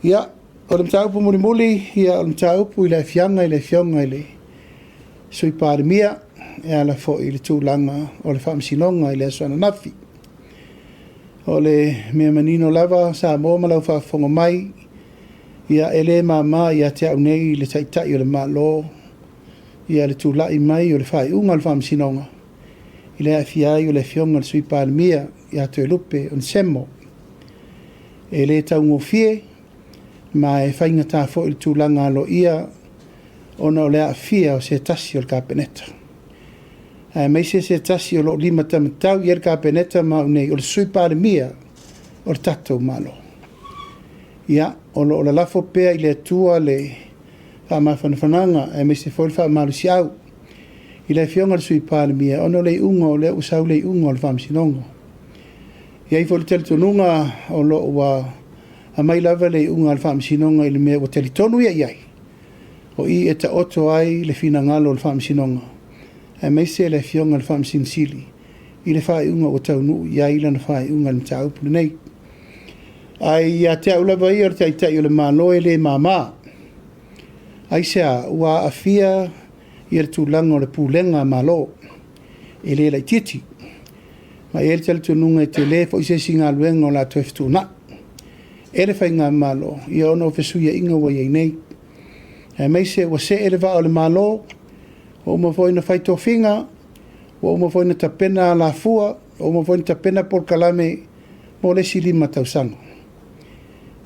Ia, o le mataupu mulimuli, ia o le mataupu i le aafiaga i le Afioga i le Sui Palemia e ala foi i le tulaga o le Faamasinoga i le aso ananafi. O le mea manino lava Samoa ma lau faafofoga mai, ia e le mama ia te au nei le Taitai o le Malo ia le tulai mai o le faaiuga a le Faamasinoga i le aafia ai o le Afioga i le Sui Palemia ia Toelupe Onesemo. E le taugofie ma e faigata foi le tulaga aloaia ona o le aafia o se tasi o le Kapeneta, aemaise se tasi o lo o limataumatau i ai le Kapeneta ma au nei, o le Sui Palemia o le tatou Malo. Ia, o lo o lalafo pea i le Atua le faamafanafanaga aemaise foi le faamalosiau i le Afioga i le Sui Palemia ona o le iuga o lea ua sau le iuga o le Faamasinoga. E i ai foi le talitonuga o lo o ua aumai lava le iuga a le Faamasinoga i le mea ua talitonu ia i ai, o i e taoto ai le finagalo o le Faamasinoga, aemaise le Afioga i le Faamasino Sili i le faaiuga ua taunuu i ai lana faaiuga i le mataupu lenei. Ae ia te au lava ia o le Taitai o le Malo e le mama. Aisea? Ua aafia ia le tulaga o le pulega a Malo, e le laitiiti. Ma e i ai le talitonuga e tele foi se isi galuega o le a toe fetuunai e le faigamalo, ia ona o fesuiaiga ua i ai nei. Aemaise ua see le vaa o le Malo, ua uma foi ona fai tofiga, ua uma foi ona tapena alafua, ua uma foi ona tapena polokalame mo le isi 5 tausaga.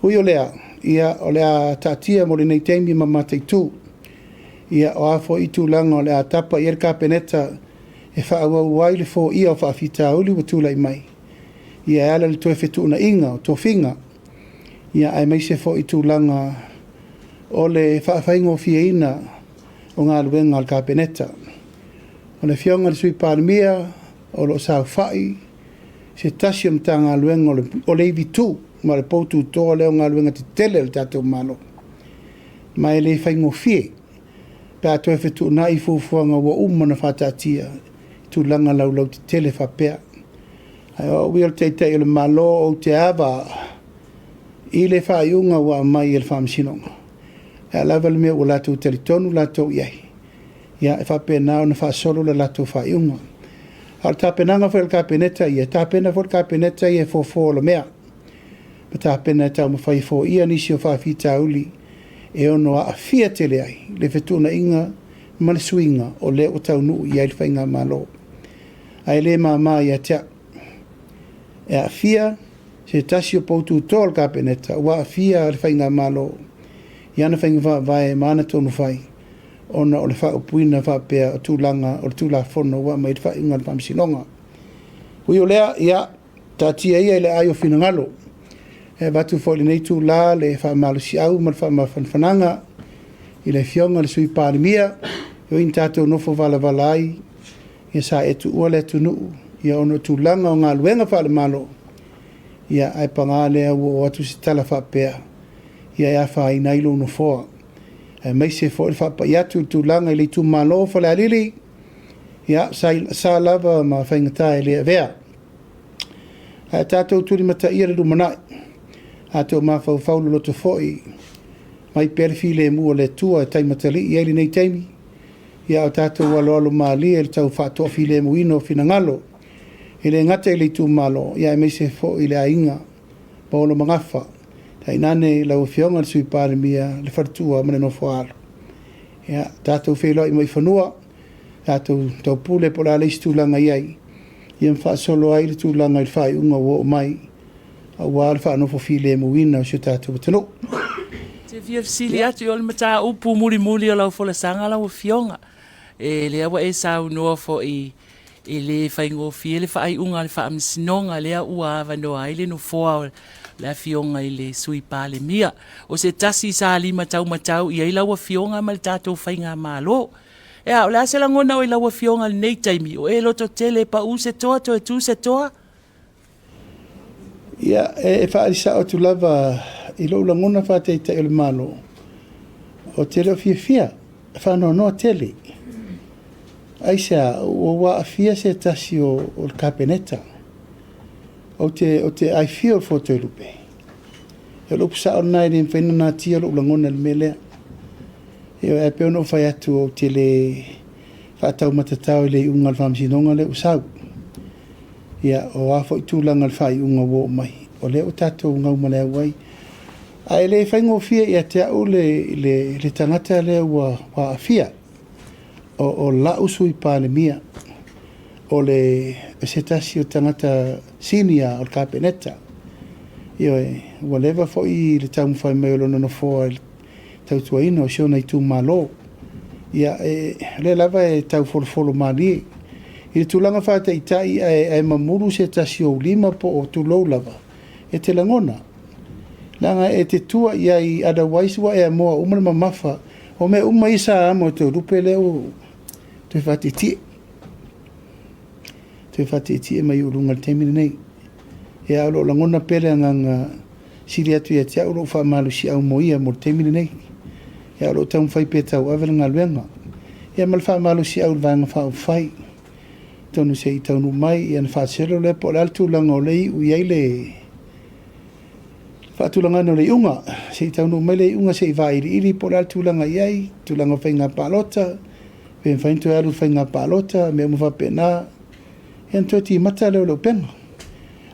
Ui o lea, ia o le a taatia mo lenei taimi ma mataitu. Ia o a foi tulaga o le a tapa i ai le Kapeneta e faaauau ai le foia o faafitauli ua tulai mai, ia e ala i le toe fetuunaiga o tofiga, ia aemaise foi tulaga o le faafaigofieina o galuega a le Kapeneta. O le Afioga i le Sui Palemia o lo o saofai se tasi o Matagaluega o le ivitu ma le poututoa lea o galuega tetele a le tatou Malo. Ma e le faigofie pe a toe fetuunai fuafuaga ua uma ona faataatia i tulaga laulautetele faapea. Ae o au ia o le Taitai o le Malo ou te ava i le faaiuga ua aumai e le Faamasinoga. O le a lava le mea ua latou talitonu latou i ai, ia e faapena ona faasolo le latou faaiuga. A o le tapenaga foi a le Kapeneta ia, e tapena foi le Kapeneta ia e fofo alamea, ma tapena e taumafai e foia nisi o faafitauli e ono aafia tele ai le fetuunaiga ma le suiga o lea ua taunuu i ai le faigamalo. Ae le mama ia te au. E aafia se tasi o poututoa o le Kapeneta, ua aafia le faigamalo i ana faiga faavae ma ana tonufai ona o le faaupuina faapea o tulaga o le Tulafono ua aumai le faaiuga a le Faamasinoga. Ui o lea, ia, taatia ia i le aai o finagalo. E avatu foi i lenei itula le faamalosiau ma le faamafanafanaga i le Afioga i le Sui Palemia, e ui ina tatou nofo valavala ai, ia sa e tuua le atunuu ia ona o tulaga o galuega faale-Malo, ia ae paga lea ua oo atu se tala faapea, ia e afaina ai lou nofoa. Aemaise foi le faapai atu i le tulaga i le itumalo o Falealili, ia sa lava ma faigata e le avea. Ae tatou tulimataia le lumanai, tatou mafaufau loloto foi, mai pea le filemu o le Atua e taimatalii ai lenei taimi, ia o tatou aloalo malie i le tau faatoafilemuina o finagalo, e le gata i le itumalo, ia aemaise foi le aiga paolo magafa, tainane lau Afioga i le Sui Palemia, le faletua ma le nofoaalo. Ia, tatou feiloai mai i fanua, tatou taupule po o le a le isi tulaga e i ai, ia ma faasolo ai le tulaga i le faaiuga ua oo mai, aua le faanofo filemuina o si o tatou atunuu. Te fia fesili atu i o le mataupu mulimuli o lau folasaga lau Afioga. E lea ua e saunoa foi e le faigofie le faaiuga a le Faamasinoga lea ua avanoa ai le nofoa o le Afioga i le Sui Palemia. O se tasi sa lima taumatau i ai lau Afioga ma le tatou faigamalo. Ea, o le a se lagona o i lau Afioga i lenei taimi, o e lototele pau se toa toe tu se toa? Ia, e faaali sao atu lava i lou lagona faataitai o le Malo, ou te le o fiafia, e faanoanoa tele. Aisea? Ua aafia se tasi o le Kapeneta. Ou te I feel for Toelupe. O le upu sao lena e le mafai ona natia lou lagona i le mea lea. Ioe, ae pei ona ou fai atu ou te le faataumatatao i le iuga o le faamasinoga lea ua sau. Ia, o a foi tulaga o le faaiuga ua oo mai, o lea ua tatou gaumaleau ai. Ae le faigofie ia te au le, le, le tagata lea ua aafia. O, o la'u sui Palemia, o le se tasi o tagata sinia o le Kapeneta. Ioe, ua leva foi le taumafai mai o lona nofoa i le tautuaina o si ona itumalo. Ia, e, o lea lava e taufolofolo malie. I le tulaga faataitai ae, ae mamulu se tasi o ou lima po o tulou lava, e te lagona. Leaga e te tua i ai, otherwise ua e amoa uma le mamafa. O mea uma ia sa amo e Toelupe lea ua toe faatietie. Toe faatietie mai ou luga i le taimi lenei. Ia, o lo o lagona pea le agaga sili atu ia te au lou faamalosiau mo ia mo le taimi lenei. Ia, o lo o taumafai pea e tauave le galuega. Ia ma le faamalosiau i le Vaega Faaupufai. Atonu se i taunuu mai, ia ona faaselo lea po o le a le tulaga o lea e iu i ai le faatulagaga o le iuga. Se i taunuu mai le iuga se i vailiili po o le a le tulaga e i ai, tulaga o faiga palota, pe mafai ona toe alu i le faiga palota, mea uma faapena. Ia ona toe timata lea o le upega.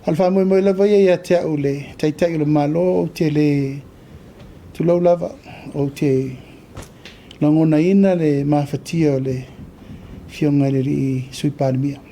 A o le faamoemoe lava ia ia te au le Taitai o le Malo, ou te le, tulou lava, ou te lagonaina le mafatia o le Afioga i le Sui Palemia.